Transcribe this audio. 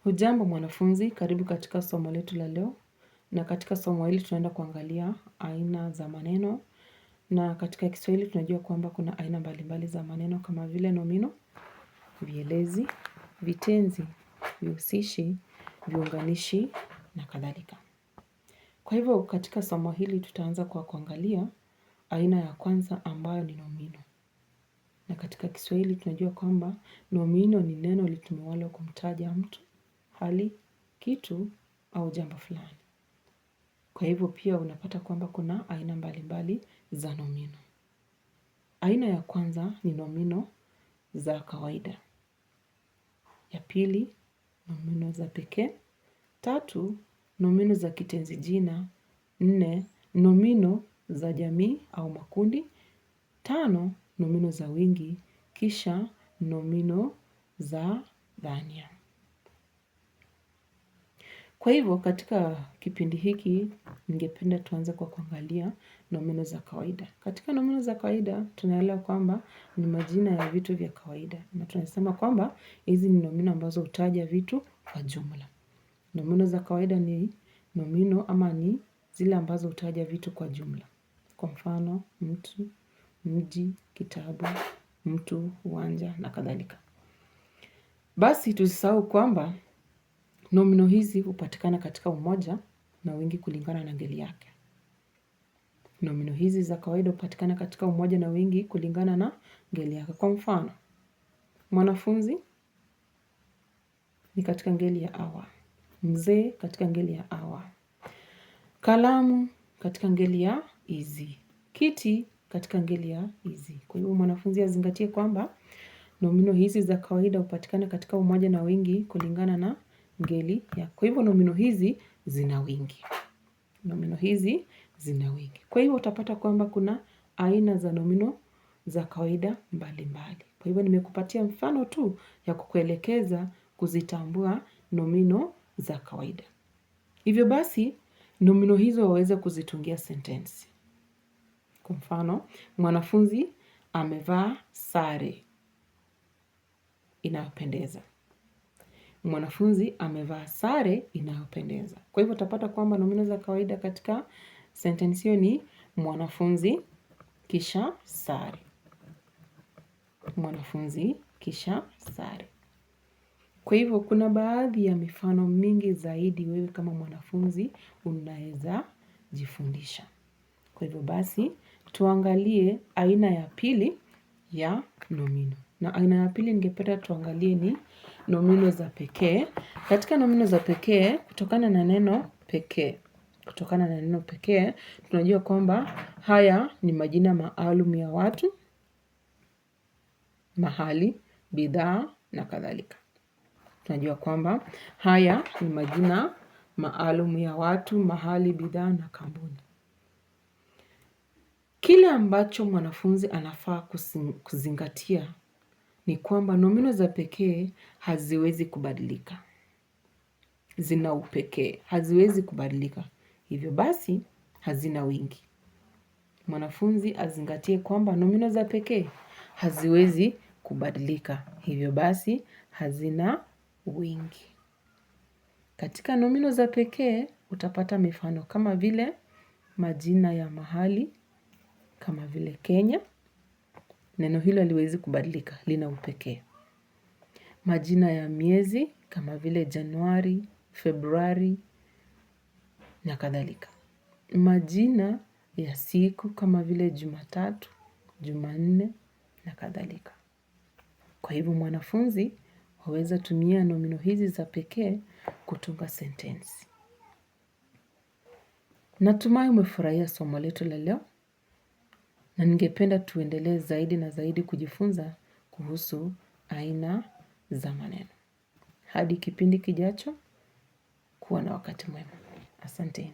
Hujambo mwanafunzi, karibu katika somo letu la leo. Na katika somo hili tunaenda kuangalia aina za maneno. Na katika Kiswahili tunajua kwamba kuna aina mbalimbali za maneno kama vile nomino, vielezi, vitenzi, vihusishi, viunganishi na kadhalika. Kwa hivyo katika somo hili tutaanza kwa kuangalia aina ya kwanza ambayo ni nomino. Na katika Kiswahili tunajua kwamba nomino ni neno litumiwalo kumtaja mtu, hali, kitu au jambo fulani. Kwa hivyo pia unapata kwamba kuna aina mbalimbali za nomino. Aina ya kwanza ni nomino za kawaida. Ya pili, nomino za pekee. Tatu, nomino za kitenzi jina. Nne, nomino za jamii au makundi. Tano, nomino za wingi. Kisha nomino za dhania. Kwa hivyo katika kipindi hiki ningependa tuanze kwa kuangalia nomino za kawaida. Katika nomino za kawaida tunaelewa kwamba ni majina ya vitu vya kawaida. Na tunasema kwamba hizi ni nomino ambazo hutaja vitu kwa jumla. Nomino za kawaida ni nomino ama ni zile ambazo hutaja vitu kwa jumla. Kwa mfano, mtu, mji, kitabu, mtu, uwanja na kadhalika. Basi tusisahau kwamba nomino hizi hupatikana katika umoja na wingi kulingana na ngeli yake. Nomino hizi za kawaida hupatikana katika umoja na wingi kulingana na ngeli yake. Kwa mfano, mwanafunzi ni katika ngeli ya awa. Mzee katika ngeli ya awa. Kalamu katika ngeli ya izi. Kiti katika ngeli ya izi. Kwa hivyo mwanafunzi azingatie kwamba nomino hizi za kawaida hupatikana katika umoja na wingi kulingana na ngeli ya. Kwa hivyo nomino hizi zina wingi. Nomino hizi zina wingi. Kwa hivyo utapata kwamba kuna aina za nomino za kawaida mbalimbali. Kwa hivyo nimekupatia mfano tu ya kukuelekeza kuzitambua nomino za kawaida. Hivyo basi nomino hizo waweza kuzitungia sentensi. Kwa mfano, mwanafunzi amevaa sare inayopendeza. Mwanafunzi amevaa sare inayopendeza. Kwa hivyo utapata kwamba nomino za kawaida katika sentensi hiyo ni mwanafunzi kisha sare. Mwanafunzi kisha sare. Kwa hivyo kuna baadhi ya mifano mingi zaidi wewe kama mwanafunzi unaweza jifundisha. Kwa hivyo basi tuangalie aina ya pili ya nomino. Na aina ya pili ningependa tuangalie ni nomino za pekee. Katika nomino za pekee, kutokana na neno pekee. Kutokana na neno pekee, tunajua kwamba haya ni majina maalum ya watu, mahali, bidhaa na kadhalika. Tunajua kwamba haya ni majina maalum ya watu, mahali, bidhaa na kampuni. Kile ambacho mwanafunzi anafaa kuzingatia ni kwamba nomino za pekee haziwezi kubadilika. Zina upekee, haziwezi kubadilika. Hivyo basi, hazina wingi. Mwanafunzi azingatie kwamba nomino za pekee haziwezi kubadilika. Hivyo basi, hazina wingi. Katika nomino za pekee utapata mifano kama vile majina ya mahali, kama vile Kenya. Neno hilo haliwezi kubadilika, lina upekee. Majina ya miezi kama vile Januari, Februari na kadhalika. Majina ya siku kama vile Jumatatu, Jumanne na kadhalika. Kwa hivyo mwanafunzi waweza tumia nomino hizi za pekee kutunga sentensi. Natumai umefurahia somo letu la leo na ningependa tuendelee zaidi na zaidi kujifunza kuhusu aina za maneno. Hadi kipindi kijacho, kuwa na wakati mwema. Asanteni.